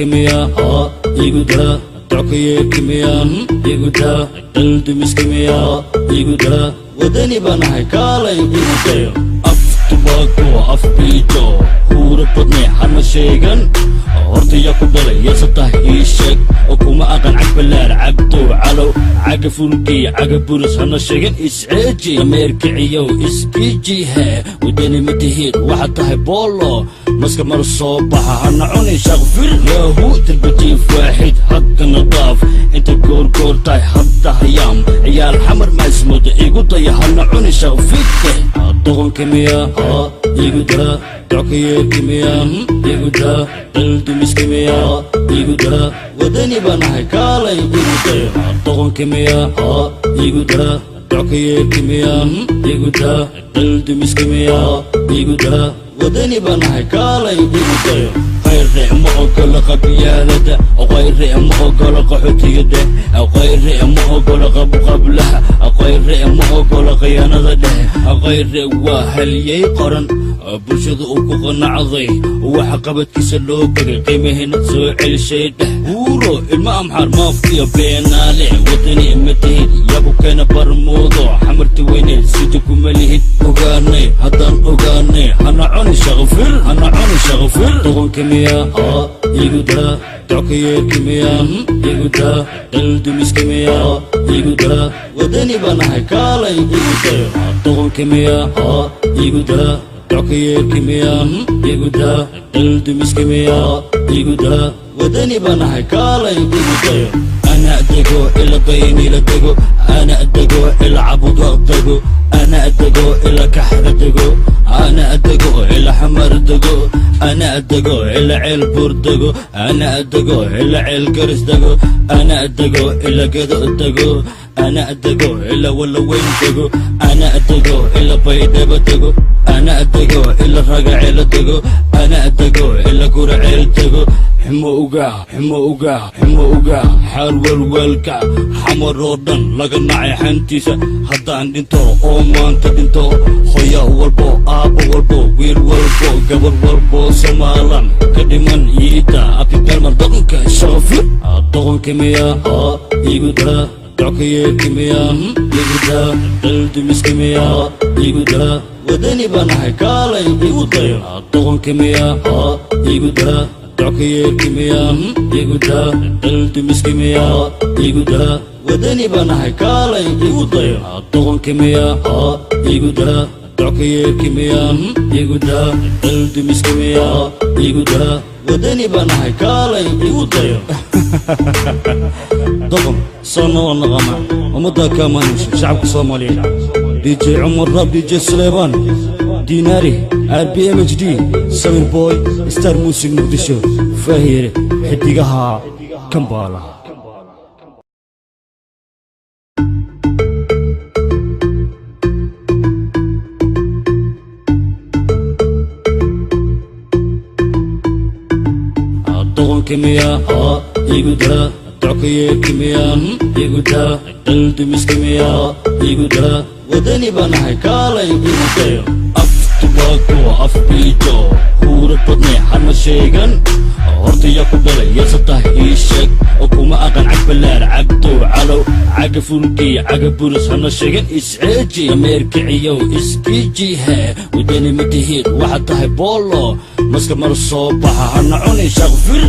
Doqonkimiya iguda, docyeerkimiya iguda, daldumiskimiya iguda, wadani baan ahay kaalay igu dayo. Af tubaako af biijo huuro badne hana sheegan, hortaya ku dhalay yase tahay ii sheeg, oo kuma aqan cagballaar cabdow calow caga fulkii caga buris hana sheegan, isceeji ameerkiciyow iskiijihe, wadani ma tihid waxaad tahay boolo maska mar soo baxa, hana cuni shaqfir yaahu darbajiif waaxid hadda nadaaf inta goorgoor tahay hadda hayaam ciyaal xamar maismooda igu daya, hana cuni shaqfidke. Doqonkimiya iguda, docyeerkimiya iguda, daldumiskimiya iguda, wadani baan ahay kaalay igu dayo. Doqonkimiya iguda, docyeerkimiya iguda, daldumiskimiya iguda, wadani baan ahay kaalay igu dayo. Khayre ma ogola qabyaalada, khayre ma ogola qaxootiga dheh, khayre ma ogola qabqablaha, khayre ma ogola khiyaanada dheh. Khayre waa haliyey qoran bulshada uu ku qanacday, waxa qabadkiisa loo bagay qiimahina soo celishay dheh. Huuro ilma amxaar maafiya beenaale, wadani ma tihid yabu keena barmuudo xamarti weyne sida kuma lihid, ogaanay haddaan ogaanay, hana cuni shaqfir, hana cuni shaqfir. Doqonkimiya iguda, docyeerkimiya iguda, daldumiskimiya iguda, wadani baan ahay kaalay igu dayo. Doqonkimiya iguda, docyeerkimiya iguda, daldumiskimiya iguda, wadani baan ahay kaalay igu dayo. Ana dego ila daynila dego, ana dego ila cabudwaq dego, ana dego ila kaxda dego, ana dego ila xamar dego, ana dego ila ceel buur dego, ana dego ila ceel garis dego, ana dego ila gedo dego, ana dego ila walaweyn dego, ana dego ila baydhabo dego, ana dego ila ragaceelo dego, ana dego ila guraceel dego. Xumo ugaa, xumo ugaa, xumo ugaa, xaar welwelka xamar oo dhan laga nacay xantiisa. Haddaan dhinto oo maanta dhinto, hoya walbo, aabbo walbo, wiil walbo, gabar walbo somaalan ka dhiman yiida abibelmar doqonka shaqfir. Doqonkimiya iguda, docyeerkimiya iguda, daldumiskimiya iguda, wadani baan ahay kaalay igu dayo. Doqonkimiya iguda, docyeerkimiya iguda, daldumiskimiya iguda, wadani baan ahay kaalay igu dayo. Doqonkimiya iguda, docyeerkimiya iguda, daldumiskimiya iguda, wadani baan ahay kaalay igu dayo. Doqon soo noo naqama ummaddaa kaamaanayso shacabka Soomaaliyeed. DJ Cumar Rab, DJ Suleymaan Dinari, R B M H D, Samir Boy, Star Music Muqdisho, Faahire xidigaha Kambaala. Doqonkimiya iguda, docyeerkimiya iguda, daldumiskimiya iguda, wadani baan ahay kaalay igu dayo. Af tubaako af biijo huuro badne hana sheegan, hortaya ku dhalay yase tahay ii sheeg, oo kuma aqan cagballaar cabdow calow caga fulkii caga buris hana sheegan, isceeji ameerkiciyow iskiijihe, wadani ma tihid waxaad tahay boolo maska mar soo baxa, hana cuni shaqfir.